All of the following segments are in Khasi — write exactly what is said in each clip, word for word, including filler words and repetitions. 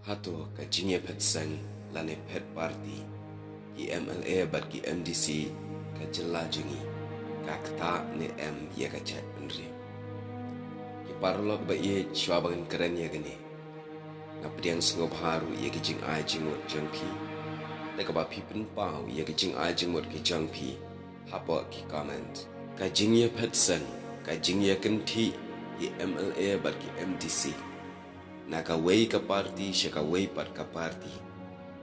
Hato ka jingïaphet seng lane phet party ki M L A bad ki M D C ka jylla jong ngi ka ktah ne em ïa ka jaitbynriew? Ki paralok ba ïeit, shuwa ba ngan kren ïa kane, nga pdiang sngewbha ruh ïa ki jingai jingmut jong phi. Da kaba phi pynpaw ïa ki jingai jingmut ki jong phi hapoh ki comment. Ka jingïaphet seng, ka jingïakynthih ki M L A bad ki M D C na kawei ka party sha kawei pat ka party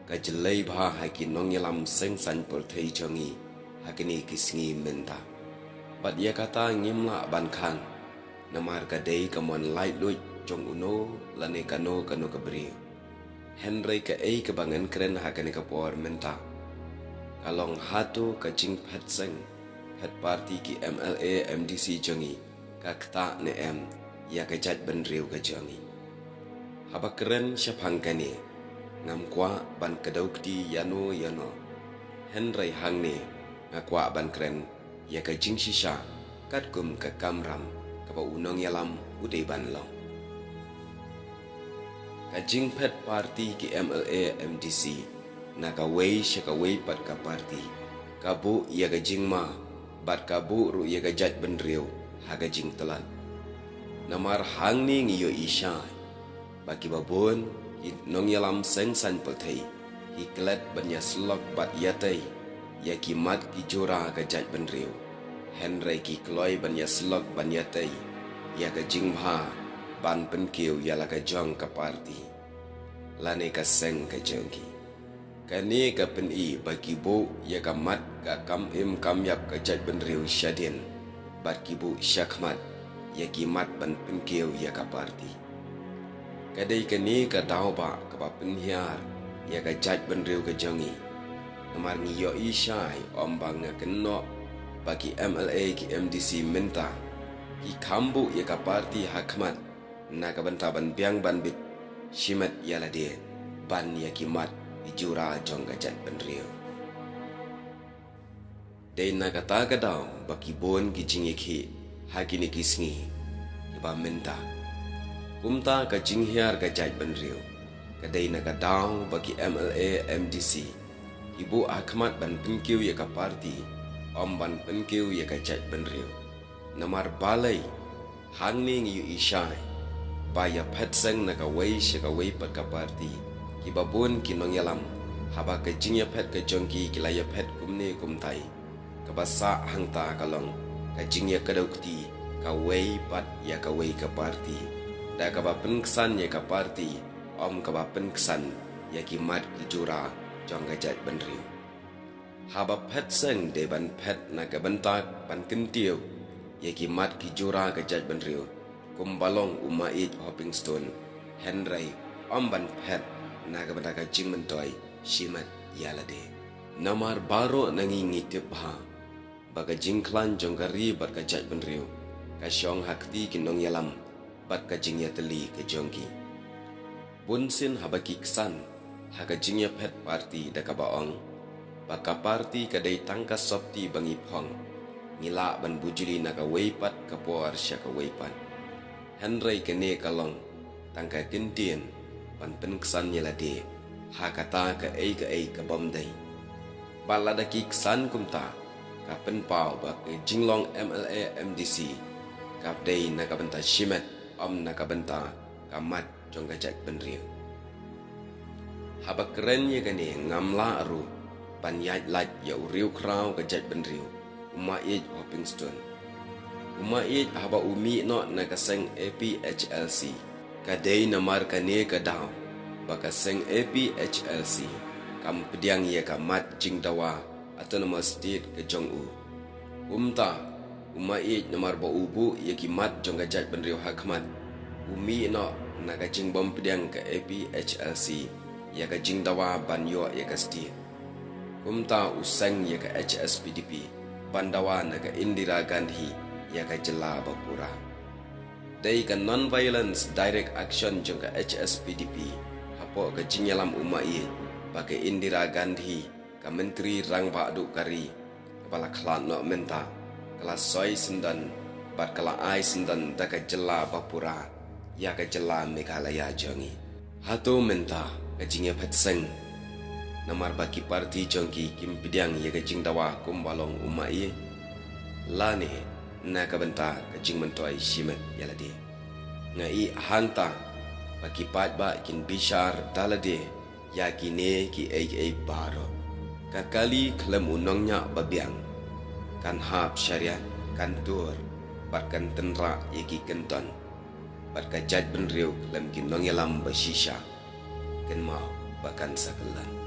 ka jlei bha ha ki nongïalam seng saiñ pyrthei jong ngi ha kine ki sngi mynta. Bad ïa kata ngim lah ban khang, namar ka dei ka mon laitluid jong uno lane kano kano ka briew. Hynrei kaei kaba ngan kren ha kane ka por mynta ka long, hato ka jingphet seng phet party ki M L A M D C jong ngi ka ktah ne em ïa ka jaitbynriew ka jong ngi? Haba kren shaphang kane, ngam kwah ban kdew kti ïano ïano. Hynrei hangne nga kwah ban kren ïa ka jingshisha katkum ka kamram kaba u nongïalam u dei ban long. Ka jingphet party ki M L A M D C na kawei sha kawei pat ka party ka buh ïa ka jingma bad ka buh ruh ïa ka jaitbynriew ha ka jingtlot. Namar hangne ngi ïohi shai ba kiba bun ki nongïalam seng saiñ pyrthei ki klet ban ïasyllok bad ïatei ïa ki mat ki jura ka jaitbynriew, hynrei ki kloi ban ïasyllok ban ïatei ïa ka jingbha ban pynkiew ïa la ka jong ka party lane ka seng ka jong ki. Kane ka pyni ba ki buh ïa ka mat ka kam im kam ïap ka jaitbynriew shadien bad ki buh shakhmat ïa ki mat ban pynkiew ïa ka party. Ka dei kane ka daw ba kaba pynhiar ïa ka jaitbynriew ka jong ngi. Namar ngi ïohi shai, ym ba nga kynnoh ba ki M L A ki M D C mynta ki kham buh ïa ka party ha khmat na ka bynta ban biang ban bit shimet ïa lade ban ïa ki mat ki jura jong ka jaitbynriew. Dei na kata ka daw ba ki bun ki jingïakhih ha kine ki sngi kiba mynta. Kumta ka jinghiar ka jaitbynriew ka dei na ka daw ba ki M L A M D C ki buh ha khmat ban pynkiew ïa ka party, ym ban pynkiew ïa ka jaitbynriew. Namar balei hangne ngi ïohi shai ba ïaphet seng na kawei sha kawei pat ka party, kiba bun ki nongïalam haba ka jingïaphet ka jong ki ki la ïaphet kumne kumtai. Kaba sah hangta ka long ka jingïakdew kti kawei pat ïa kawei ka party da kaba pynksan ïa ka party, ym kaba pynksan ïa ki mat ki jura jong ka jaitbynriew. Haba phet seng dei ban phet na ka bynta ban kyntiew ïa ki mat ki jura ka jaitbynriew kumba long u Maieit Hopingstone, hynrei ym ban phet na ka bynta ka jingmyntoi shimet ïa lade. Namar baroh na ngi ngi tip bha ba ka jingkhlaiñ jong ka ri bad ka jaitbynriew ka shong ha kti ki nongïalam bad ka jingïatylli ka jong ki. Bunsien haba ki ksan ha ka jingïaphet party da kaba ong ba ka party ka dei tang ka sopti ba ngi phong, ngi lah ban bujli na kawei pat ka por sha kawei pat. Hynrei kane ka long tang ka kyntien ban pynksan ïa lade ha kata kaei kaei ka bym dei. Bad lada ki ksan kumta, ka pynpaw ba ka jinglong M L A M D C ka dei na ka bynta shimet, ym na ka bynta ka mat jong ka jaitbynriew. Haba kren ïa kane, ngam lah ruh ban ïaid lait ïa u riewkhraw ka jaitbynriew, u Maieit Hopingstone. U Maieit haba u mih noh na ka seng A P H L C, ka dei namar kane ka daw ba ka seng A P H L C kam pdiang ïa ka mat jingdawa Autonomous State ka jong u. Kumta, u Maieit namar ba u buh ïa ki mat jong ka jaitbynriew ha khmat, u mih noh na ka jingbym pdiang ka A P H L C ïa ka jingdawa ban ïoh ïa ka state. Kumta u seng ïa ka H S P D P ban dawa na ka Indira Gandhi ïa ka jylla ba pura. Dei ka non-violence direct action jong ka H S P D P hapoh ka jingïalam u Maieit ba ka Indira Gandhi, ka Myntri Rangbah Duh ka ri kaba la khlad noh mynta, ka la soi syndon bad ka la ai syndon da ka jylla ba pura ïa ka jylla Meghalaya jong ngi. Hato mynta ka jingïaphet seng, namar ba ki parti jong ki kim pdiang ïa ka jingdawa kumba long umai, lane na ka bynta ka jingmyntoi shimet ïa lade? Nga i hangta ba ki paidbah kin bishar da lade ïa kine ki ei ei baroh. Ka kali khlem u nongñiah ba biang kan hap shariat, kan tur bad kan tynrah ïa ki kyndon, bad ka jaitbynriew khlem ki nongïalam ba shisha, kynmaw ba kan sa kyllon.